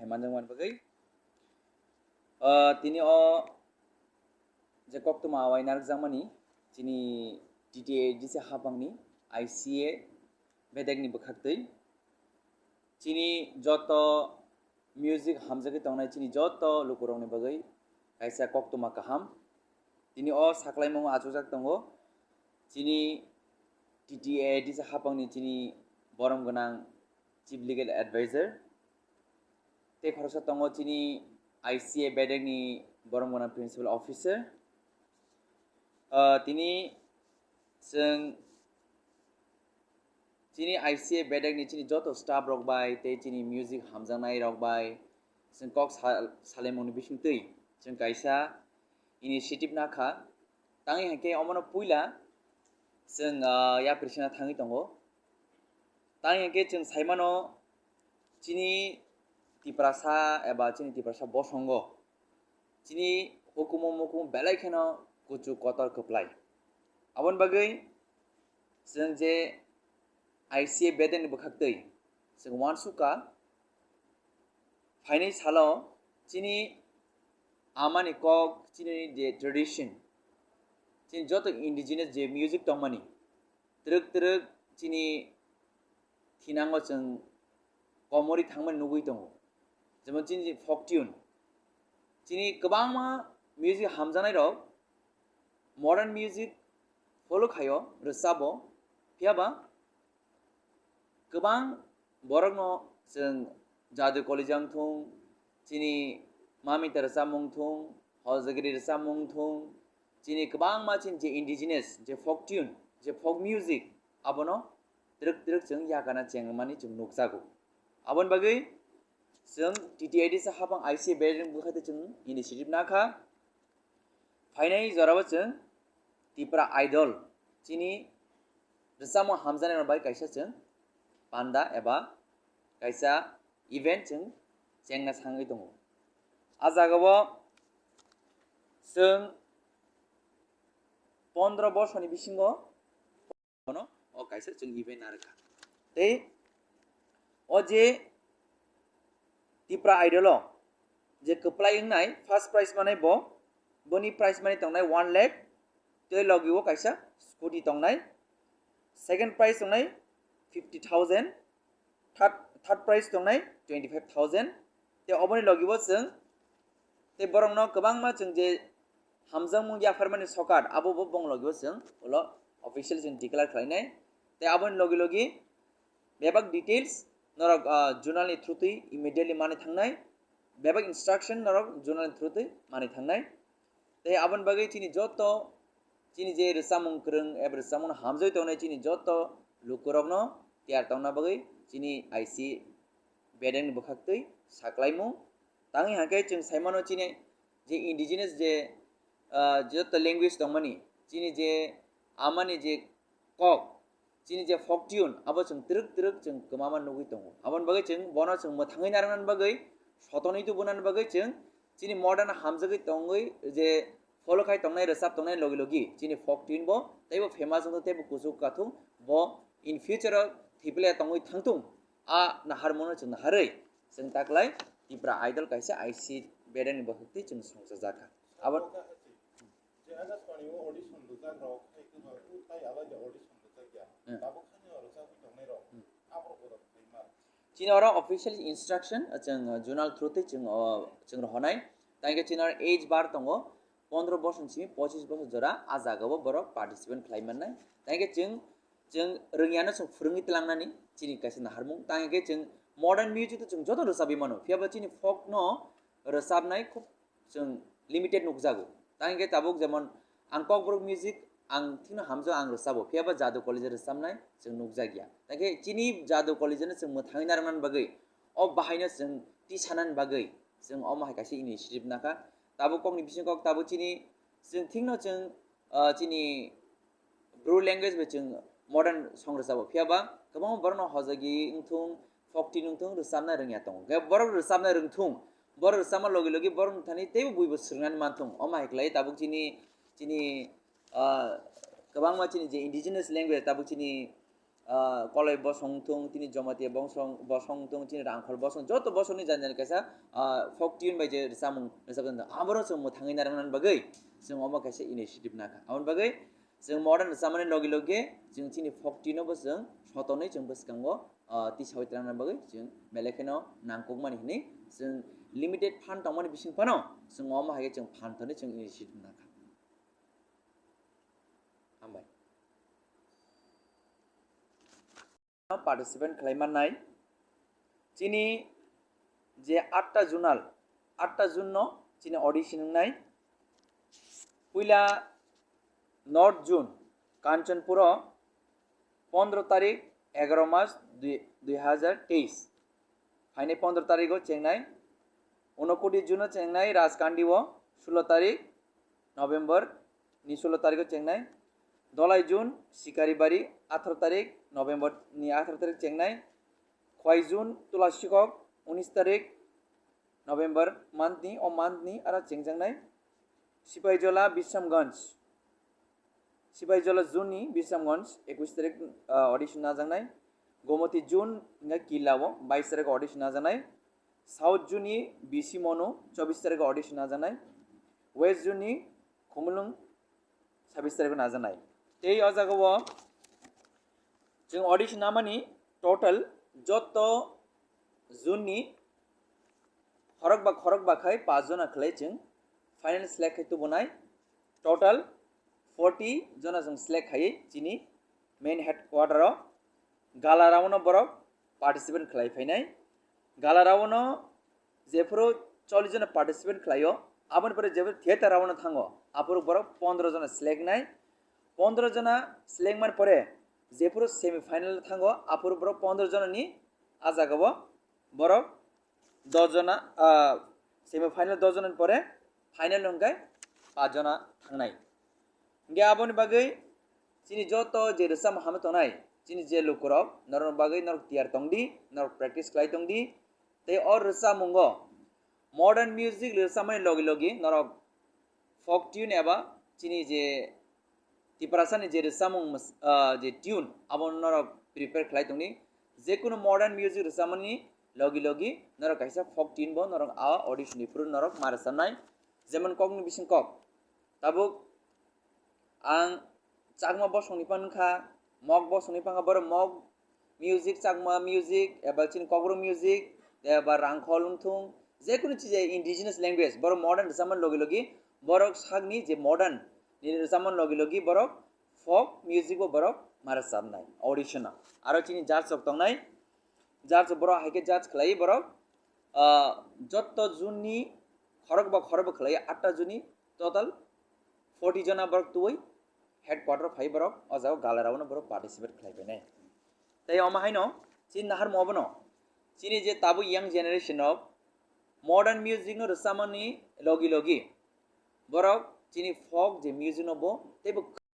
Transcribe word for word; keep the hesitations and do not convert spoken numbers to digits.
Manjakmani bagwi, ah, tini o je koktwma awai narwkjakmani chini T T A D C haphangni I C A bedekni bwkhaktwi chini joto music hamjagwi tongnai chini joto lukurokni bagwi kaisa koktwma kaham. Tini o saklaimung achukjak tongo chini T T A D C haphangni chini borom gwnang Chief Legal Advisor. Tei khoroksa tongo chini I C A bedekni borom gwnang Principal Officer. Ah, tini chwng chini I C A bedekni chini joto staff rok bai tei chini music hamjaknai rok bai chwng kok sa-, salaimungni bisingtwi chwng kaisa initiative nakha. Tangwi hinkhe omono puila chwng, ah, yapri sina thangwi tongo. Tangwi hinkhe chwng saimano chini Tiprasa eba chini Tiprasa bosongo chini hukumu mukumu belai kheno kuchuk kotor kwplai. Aboni bagwi chwng je I C A bedekni bwkhaktwi chwng uansukha phainai salo chini amani kok, chini je tradition, chini joto indigenous je music tongmani twrwk twrwk chini thinango chwng komorwi thangmani nugwi tongo, jemon chini je folk tune, chini kwbangma music hamjaknairok modern music follow khaio, rwchabo, phiyaba kwbang borokno chwng Jadu Kalija wngthung, chini Mamita rwchapmung thung, Hojagiri rwchapmung thung, chini kwbangma chini je indigenous je folk tune, je folk music, abono twrwk twrwk chwng yakana chengmani chwng nukjago. Aboni bagwi chwng T T A D C haphang I C A bedekni bwkhaktwi chwng initiative nakha. Phainai jorao chwng Tipra Idol chini rwchapmung hamjaknairok bai kaisa chwng panda eba kaisa event chwng chengna sangwi tongo. A jagao chwng pondro borsoni bisingo bono o kaisa chwng event narwkha. Tei o je Tipra Idol o je kwplai wngnai first prize manai bo, boni prize money tongnai one lakh, tei logi o kaisa scooty tongnai, second prize tongnai fifty thousand, third, third prize tongnai twenty five thousand. Tei oboni logi o chwng tei borokno kwbangma chwng je hamjakmung yapharmani sokat, abo bo bong logi o chwng ulo official chwng declare khlainai. Tei aboni logi logi bebak details norok, ah, zonal ni through twi immediately manwi thangnai, bebak instruction norok zonal ni through twi manwi thangnai. Tei aboni bagwi chini joto chini je rwchapmung kwrwng eba rwchapmung hamjagwi tongnai chini joto lukurokno tiyar tongna bagwi chini I C bedekni bwkhaktwi saklaimung. Tangwi hinkhe chwng saimano chini je indigenous je, ah, joto language tongmani, chini je amani je kok, chini je folk tune, abo chwng twrwk twrwk chwng kwmama nugwi tongo. Aboni bagwi chwng bono chwng mwthangwi narwknani bagwi sotonwi tubunani bagwi chwng chini modern hamjagwi tongwi je follow khai tongnai, rwchap tongnai logi logi chini folk tune bo teibo famous wngthung, teibo kuchuk kathung, bo in future o thwiplai tongwi thangthung. A naharmano chwng naharwi chwng taklai Tipra Idol kaisa I C bedekni bwkhaktwi chwng songchajakha. Abo Je Akashbani o audition rwjak rok hai kwbang tei alai de audition rwjak ya. Hmm. Tabuk hani o rwjagwi tongnai rok. Hmm. Aborok bodo khlai ma. Chini oro official instruction, uh, chwng, uh, zonal through tei chwng, uh, chwng rohonai. Tangkhe chini oro age bar tongo, pondro bosor ni simi pochis bosor jora, a jaga o borok participant khlai mannai. Tangkhe chwng, chwng rwngyano chwng phwrwngwi tlangnani chini kaisa naharmung. Tangkhe chwng modern music to chwng joto rwchabwi mano. Phiyaba chini folk no rwchabnai khub chwng limited nukjago. Tang hinkhe tabuk jemon ang Kokborok music ang thikno hamjao ang rwchabo, phiyaba Jadu College rwchabnai chwng nukjakya. Tang khe chini Jadu College no chwng mwthangwi narwknani bagwi, o bahaino chwng tisanani bagwi chwng omo hai kaisa initiative nakha. Tabuk kokni bising kok tabuk chini chwng thikno chwng, ah, chini Bru language bai chwng modern song rwchabo, phiyaba kwbangma borokno hojagwi wngthung, folk tune wngthung, rwchabna rwngya tongo. Hwnkhe borok rwchabna rwngthung, borok rwchabma logi logi borokni thani teibo buibo swrwngnani manthung. Omo hai khlai tabuk chini, chini, ah, kwbangma chini je indigenous language tabuk chini ah, Koloi bosong wngthung, chini Jamatia bosong, bosong wngthung, chini Rangkhol bosong, joto bosongni jani jani kaisa, ah, folk tune bai je rwchapmung rwchapjak, aborok chwng mwthangwi narwknani bagwi chwng omo kaisa initiative nakha. Aboni bagwi chwng modern rwchapmani logi logi chwng chini folk tune no bo chwng sotonwi chwng bwskango, ah, tisawi twlangnani bagwi chwng belai kheno nangkukmani hinwi chwng limited fund tongmani bising phano chwng omo hai khe chwng phan thani chwng initiative nakha. Hambai. Participant khlai mannai. Chini je atta zonal, atta zone no chini audition wngnai. Puila North Zone, Kanchanpuro, pondro tarik, egaro mas, dui, dui hajar teis. Phainai pondro tarigo chengnai. Unokoti Zone o chengnai Rajkandi o, sulo tarik November ni sulo tarigo chengnai. Dolai Zone, Sikaribari, atharo tarik November ni atharo tarik chengnai. Khwai Zone, Tulasikok, unis tarik November month ni, o month ni aro chengjaknai. Sipaijola, Bisramganj, Sipaijola Zone ni Bisramganj, ekwis tarik, ah, audition najaknai. Gomoti Zone hingkhe Killa o bais tarik audition najaknai. South Zone ni B C Monu, chobis tarik audition najaknai. West Zone ni Khumulwng, sabis tarik najaknai. Tei o jaga o chwng audition namani total joto zone ni khorokba khorokba khai paanch jona khlai chwng final select khai tubunai. Total forty jona chwng select khaiwi chini main headquarter o gala round o borok participant khlai phainai. Gala round o jephuru chollish jona participant khlaio, aboni pore jephuru theater round o thango, aphuru borok pondro jona select nai. Pondro jona select mani pore jephuru semi final thango, aphuru borok pondro jona ni a jaga o borok dos jona, ah, semi final dos jona ni pore final hwnkhe paanch jona thangnai. Hingkhe aboni bagwi chini joto je rwchapmung hamwi tongnai, chini je lukurok, norokni bagwi norok tiyar tongdi, norok practice khlai tongdi. Tei o rwchapmungo modern music rwchapmani logi logi norok folk tune eba chini je Tiprasani je rwchapmung mws-, ah, je tune, abo norok prepare khlai tongdi. Jekunu modern music rwchapmani logi logi norok kaisa folk tune bo norok a audition ni phuru norok ma rwchapnai. Jemon kokni bising kok, tabuk ang Chakma bosongni phano wngkha, Mok bosongni phano wngkha, borok Mok music, Chakma music, eba chini Kokborok music, eba Rangkhol wngthung, jekunu chija indigenous language, borok modern rwchapmani logi logi, borok sakni je modern ni rwchapmani logi logi, borok folk music bo borok ma rwchapnai audition o. Aro chini judge rok tongnai, judge rok borok hai khe judge khlai borok, ah, jotto zone ni khorokba khorokba khlai atta zone ni total forty jona borok tubui headquarter phai borok o jaga gala round o borok participate khlai phainai. Tei omo haino chini naharmo obono chini je tabuk young generation rok modern music no rwchapmani logi logi borok chini folk je music no bo teibo